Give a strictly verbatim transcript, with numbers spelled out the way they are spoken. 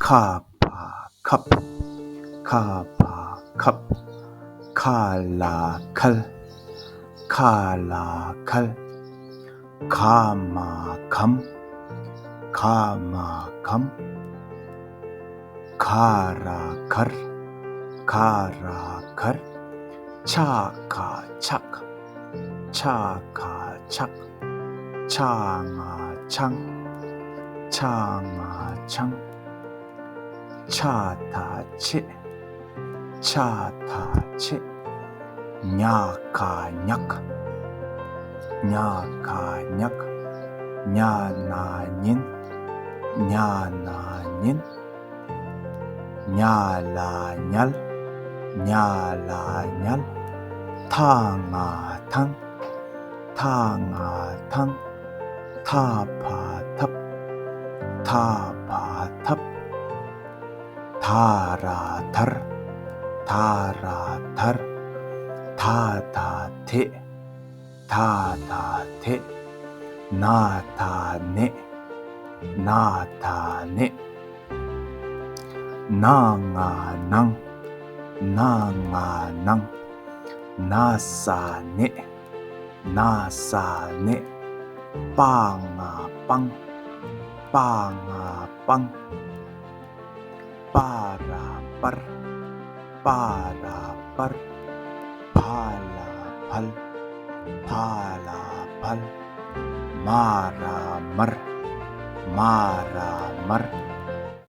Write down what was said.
ཁ་བ་ཁབ། ཁ་བ་ཁབ། ཁ་ལ་ཁལ། ཁ་ལ་ཁལ། ཁ་མ་ཁམ། ཁ་མ་ཁམ། ཁ་ར་ཁར། ཁ་ར་ཁར། ཆ་ཁ་ཆག། ཆ་ཁ་ཆག། ཆ་ང་ཆང་། ཆ་ང་ཆང་། ཆ་ད་ཆེ། ཆ་ད་ཆེ། ཉ་ཁ་ཉག། ཉ་ཁ་ཉག། ཉ་ན་ཉན། ཉ་ན་ཉན། ཉ་ལ་ཉལ། ཉ་ལ་ཉལ། ཐ་ང་ཐང་། ཐ་ང་ཐང་། ཐ་ཕ་ཐབ། ཐ་ཕ་ཐབ། ཐ་ར་ཐར། ཐ་ར་ཐར། ཐ་ད་ཐེ། ཐ་ད་ཐེ། ན་ད་ནེ། ན་ད་ནེ། ན་ང་ནང་། ན་ང་ནང་། ན་ས་ནེ། ན་ས་ནེ། པ་ང་པང་། པ་ང་པང་། པ་ར་པར། པ་ར་པར། ཕ་ལ་ཕལ། ཕ་ལ་ཕལ། མ་ར་མར། མ་ར་མར།